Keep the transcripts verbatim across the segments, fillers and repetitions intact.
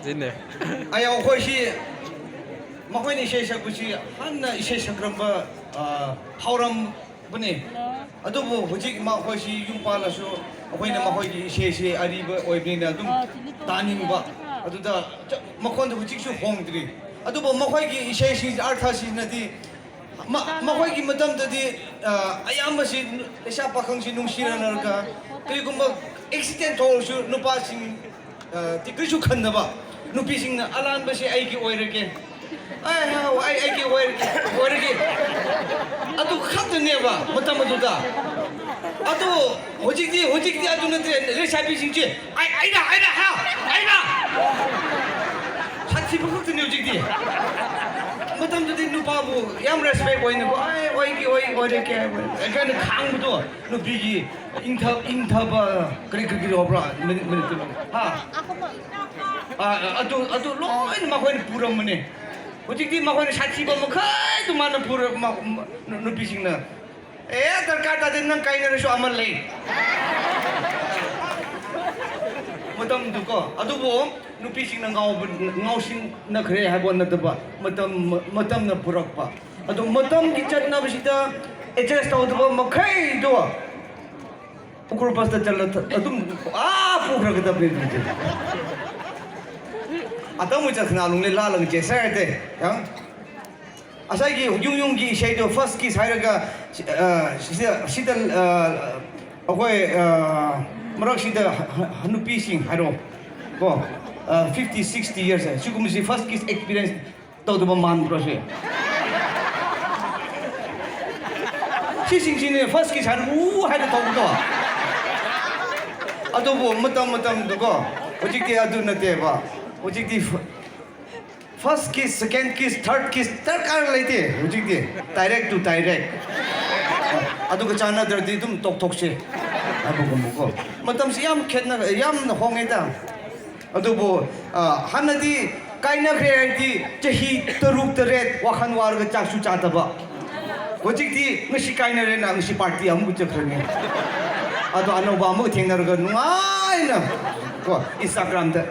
Zine. Ayao khoi shi, makhoi ni ishei sakpa shi, hānna ishei sakramba, ah, haorambane. Adubu hojik makhoi shi yum pālasu, akhoina makhoigi ishei shi ariba oibnina adum taningba. Aduda, cha-, makhon da hojik shu hongdri. Adubu makhoigi ishei shi artha shi nadi, ma-, makhoigi matamdadi, ah, ayāmasi, leisha pakhang shi nungshiranarka, kali kumba accident thoshu nupasing, ah, ti kali shu khandaba, nupasingna alanba shi aiki oirake. Ai, ha, ai, aiki oirake, oirake. Adu khatane ba, matam aduda. Adu, hojikdi, hojikdi adu nate, leishabising chi. Ai, aina, aina, ha, aina. Sathi bu khatane hojikdi. Matamdadi nupabu, yam respect oinako, ai, oiki, oi, oirake, ai, kana khangdo, nupiki, ingtha, ingthaba, kri, kri, kri, obra, mani, mani, ha. Ah, adu, adu, loina makhoina purambane. Hojikdi makhoina sathi ba makhai tu mana pura, ma, ma, nu-, nupasingna. Eh, darkar tadin nang kainarashu amal lei. Matamduko, adubu, nupasingna ngao, ngaosinna khare haibo nataba, matam, matamna purakpa. Adu matamki chatnaba shida, adjust todaba makhai do. Ukhrul bus da chala ta, adum, ah, pukra kadap ni. Atam mu chakna lungli lalang che sai te, yang. Asaiki yung yungki ishei do first kiss hairaga, ah, shida, shida, ah, akhoi, ah, marak shida ha-, ha-, hanupasing hairo. Ko, ah, fifty, sixty years, eh. Sikumsi first kiss experience todaba manpro shi. Sising sini first kiss haira, u, haira todo. Adubu matam matamduko. Hojikdi adu nateba. Hojikdi f-, first kiss, second kiss, third kiss, darkar leite. Hojikdi direct to direct. Adu kachāna dardi dum tok tok shi. Abu kumuko. Matamsi yam khetna, yamna hongaida. Adubu, ah, hānnadi kaina khare di, chahi taruk taret, wakhan warga chaksu chataba. Hojikdi, ngashi kainarena, ngashi party amu chakrange. Adu anaoba amu thengnarga nungaina. Ko, Instagram da.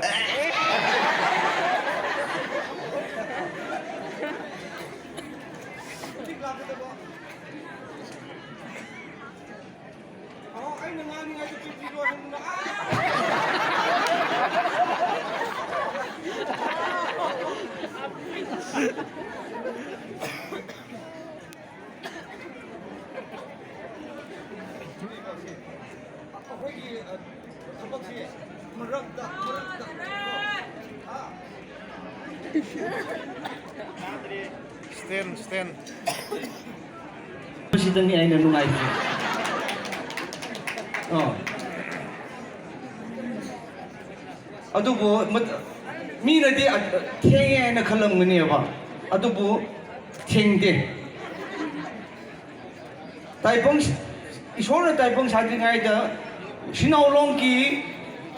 ꯑꯩꯈꯣꯏꯒꯤ, ꯑ, ꯊꯕꯛꯁꯤ ꯃꯔꯛꯇ, ꯃꯔꯛꯇ, ꯍꯥ? Stand, stand. ꯃꯁꯤꯗꯅꯤ ꯑꯩꯅ ꯅꯨꯡꯉꯥꯏꯕꯁꯦ꯫ ꯑꯣ꯫ ꯑꯗꯨꯕꯨ ꯃꯠ-, ꯃꯤꯅꯗꯤ ꯑ-, ꯊꯦꯡꯉꯦ ꯍꯥꯏꯅ ꯈꯜꯂꯝꯒꯅꯦꯕ꯫ ꯑꯗꯨꯕꯨ ꯊꯦꯡꯗꯦ꯫ ꯇꯥꯏꯕꯪ, ꯏꯁꯣꯔꯅ ꯇꯥꯏꯕꯪ ꯁꯥꯗ꯭ꯔꯤꯉꯩꯗ ꯁꯤꯅꯥꯎ ꯂꯣꯡꯒꯤ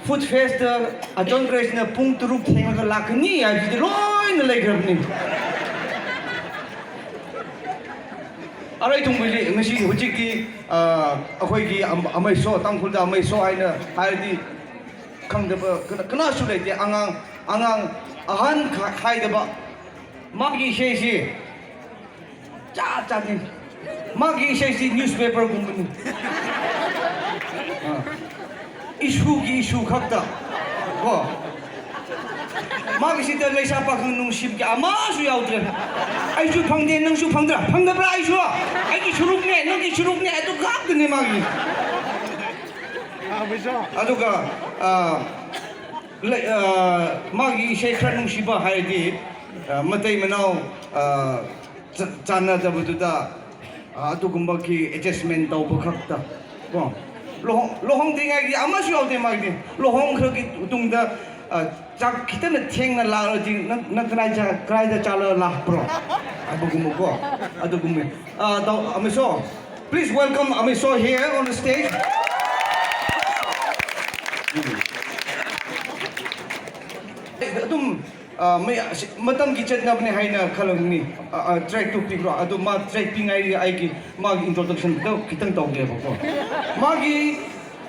Food Festꯇ ꯑꯆꯣꯟ ꯒ꯭ꯔꯦꯁꯅ ꯄꯨꯡ ꯇꯔꯨꯛ ꯊꯦꯡꯂꯒ ꯂꯥꯛꯀꯅꯤ ꯍꯥꯏꯕꯁꯤꯗꯤ ꯂꯣꯏꯅ ꯂꯩꯈ꯭ꯔꯕꯅꯤ꯫ ꯑꯔꯩ ꯊꯨꯡꯕꯁꯤ ꯉꯁꯤ ꯍꯧꯖꯤꯛꯇꯤ, ꯑ, ꯑꯩꯈꯣꯏꯒꯤ ꯑꯝ-, ꯑꯃꯩꯁꯣ, ꯇꯥꯡꯈꯨꯜꯗ ꯑꯃꯩꯁꯣ ꯍꯥꯏꯅ ꯍꯥꯏꯔꯗꯤ ꯈꯪꯗꯕ ꯀꯅꯥ-, ꯀꯅꯥꯁꯨ ꯂꯩꯇꯦ꯫ ꯑꯉꯥꯡ, ꯑꯉꯥꯡ ꯑꯍꯟ ꯈꯥ-, ꯈꯥꯏꯗꯕ꯫ ꯃꯥꯒꯤ ꯏꯁꯩꯁꯤ ꯆꯥ ꯆꯥꯅꯤ꯫ ꯃꯥꯒꯤ ꯏꯁꯩꯁꯤ newspaperꯒꯨꯝꯕꯅꯤ꯫ ꯑ, issueꯒꯤ issue ꯈꯛꯇ꯫ ꯀꯣ꯫ ꯃꯥꯒꯤꯁꯤꯗ ꯂꯩꯁꯥ ꯄꯥꯈꯪ ꯅꯨꯡꯁꯤꯕꯒꯤ ꯑꯃꯁꯨ ꯌꯥꯎꯗ꯭ꯔꯦ꯫ ꯑꯩꯁꯨ ꯐꯪꯗꯦ, ꯅꯪꯁꯨ ꯐꯪꯗ꯭ꯔꯥ? ꯐꯪꯗꯕ꯭ꯔꯥ ꯑꯩꯁꯨ? ꯑꯩꯒꯤ ꯁꯔꯨꯛꯅꯦ, ꯅꯪꯒꯤ ꯁꯔꯨꯛꯅꯦ, ꯑꯗꯨ ꯈꯛꯇꯅꯦ ꯃꯥꯒꯤ꯫ ꯑꯗꯨꯒ, ꯑ, ꯂꯩ-, ꯑ, ꯃꯥꯒꯤ ꯏꯁꯩ ꯈꯔ ꯅꯨꯡꯁꯤꯕ ꯍꯥꯏꯔꯗꯤ, ꯑ, ꯃꯇꯩ ꯃꯅꯥꯎ, ꯑ, ꯆ-, ꯆꯥꯟꯅꯗꯕꯗꯨꯗ, ꯑ, ꯑꯗꯨꯒꯨꯝꯕꯒꯤ adjustment ꯇꯧꯕ ꯈꯛꯇ, ꯀꯣ꯫ ꯂꯨꯍꯣꯡ-, ꯂꯨꯍꯣꯡꯗ꯭ꯔꯤꯉꯩꯒꯤ ꯑꯃꯁꯨ ꯌꯥꯎꯗꯦ ꯃꯥꯒꯤꯗꯤ꯫ ꯂꯨꯍꯣꯡꯈ꯭ꯔꯒꯤ ꯇꯨꯡꯗ, ꯑ, ꯆꯥꯛ ꯈꯤꯇꯪ ꯊꯦꯡꯅ ꯂꯥꯛꯂꯗꯤ, "ꯅꯪ, ꯅꯪ ꯀꯗꯥꯏ ꯆꯥ-, ꯀꯗꯥꯏꯗ ꯆꯥꯔ ꯂꯥꯛꯄ꯭ꯔꯣ?" ꯍꯥꯏꯕꯒꯨꯝꯕꯀꯣ꯫ ꯑꯗꯨꯒꯨꯝꯕ꯫ ꯑ, ꯇꯧ-, ꯑꯃꯩꯁꯣ, please welcome ꯑꯃꯩꯁꯣ here on the stage. ꯑꯗꯨꯝ, ꯑ, ꯃꯩ-, ꯑꯁꯤ ꯃꯇꯝꯒꯤ ꯆꯠꯅꯕꯅꯦ ꯍꯥꯏꯅ ꯈꯜꯂꯝꯒꯅꯤ꯫ ꯑ, ꯑ, track ꯇꯨ ꯄꯤꯈ꯭ꯔꯣ꯫ ꯑꯗꯨ ꯃꯥ track ꯄꯤꯉꯥꯏꯒꯤ ꯑꯩꯒꯤ, ꯃꯥꯒꯤ introduction ꯈꯤꯇꯪ, ꯈꯤꯇꯪ ꯇꯧꯒꯦꯕꯀꯣ꯫ ꯃꯥꯒꯤ,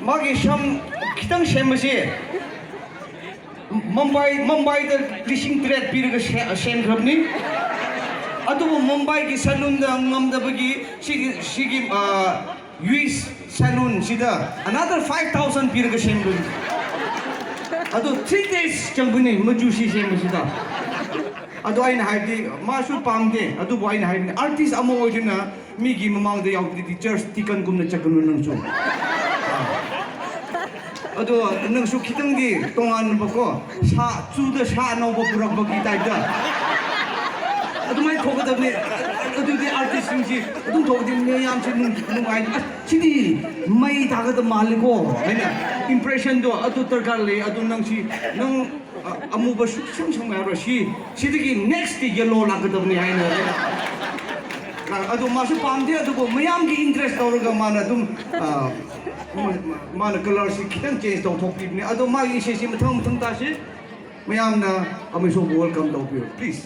ꯃꯥꯒꯤ ꯁꯝ ꯈꯤꯇꯪ ꯁꯦꯝꯕꯁꯤ Mumbai, Mumbai da ꯂꯤꯁꯤꯡ ꯇꯔꯦꯠ ꯄꯤꯔꯒ ꯁꯦ-, ꯁꯦꯝꯈ꯭ꯔꯕꯅꯤ꯫ ꯑꯗꯨꯕꯨ Mumbai ꯒꯤ salon ꯗ ꯉꯝꯗꯕꯒꯤ ꯁꯤꯒꯤ, ꯁꯤꯒꯤ, ꯑ, U S salon ꯁꯤꯗ another five thousand ꯄꯤꯔꯒ ꯁꯦꯝꯕꯅꯤ꯫ ꯑꯗꯨ three days ꯆꯪꯕꯅꯤ ꯃꯆꯨꯁꯤ ꯁꯦꯝꯕꯁꯤꯗ꯫ ꯑꯗꯨ ꯑꯩꯅ ꯍꯥꯏꯕꯗꯤ ꯃꯥꯁꯨ ꯄꯥꯝꯗꯦ, ꯑꯗꯨꯕꯨ ꯑꯩꯅ ꯍꯥꯏꯕꯅꯤ, artist ꯑꯃ ꯑꯣꯏꯗꯨꯅ ꯃꯤꯒꯤ ꯃꯃꯥꯡꯗ ꯌꯥꯎꯕꯗꯤ church deacon ꯒꯨꯝꯅ ꯆꯠꯀꯅꯨ ꯅꯪꯁꯨ꯫ ꯑꯗꯣ ꯅꯪꯁꯨ ꯈꯤꯇꯪꯗꯤ ꯇꯣꯉꯥꯟꯕꯀꯣ, ꯁꯥ, ꯆꯨꯗ ꯁꯥ ꯑꯅꯧꯕ ꯄꯨꯔꯛꯄꯒꯤ type ꯇ ꯑꯗꯨꯃꯥꯏꯅ ꯊꯣꯛꯀꯗꯕꯅꯤ꯫ ꯑꯗꯨꯗꯤ artist ꯁꯤꯡꯁꯤ ꯑꯗꯨꯝ ꯊꯣꯛꯑꯗꯤ ꯃꯌꯥꯝꯁꯤ ꯅꯨꯡ-, ꯅꯨꯡꯉꯥꯏ꯫ "ꯑꯁ, ꯁꯤꯗꯤ ꯃꯩ ꯇꯥꯒꯗꯕ ꯃꯥꯜꯂꯦꯀꯣ" ꯍꯥꯏꯅ impression ꯗꯣ ꯑꯗꯨ ꯗꯔꯀꯥꯔ ꯂꯩ꯫ ꯑꯗꯨ ꯅꯪꯁꯤ, ꯅꯪ ꯑ, ꯑꯃꯨꯕ ꯁꯨꯛꯁꯪ ꯁꯪꯉꯔꯣꯏ꯫ ꯁꯤ, ꯁꯤꯗꯒꯤ next ꯇꯤ yellow ꯂꯥꯛꯀꯗꯕꯅꯤ ꯍꯥꯏꯅ꯫ ꯑ, ꯑꯗꯣ ꯃꯥꯁꯨ ꯄꯥꯝꯗꯦ, ꯑꯗꯨꯕꯨ ꯃꯌꯥꯝꯒꯤ interest ꯇꯧꯔꯒ ꯃꯥꯅ ꯑꯗꯨꯝ, ꯑ, ꯃꯥꯅ colour ꯁꯤ ꯈꯤꯇꯪ change ꯇꯧꯊꯣꯛꯄꯤꯕꯅꯤ꯫ ꯑꯗꯣ ꯃꯥꯒꯤ ꯏꯁꯩꯁꯤ ꯃꯊꯪ ꯃꯊꯪ ꯇꯥꯁꯤ꯫ ꯃꯌꯥꯝꯅ ꯑꯃꯩꯁꯣꯕꯨ welcome ꯇꯧꯕꯤꯌꯨ, please꯫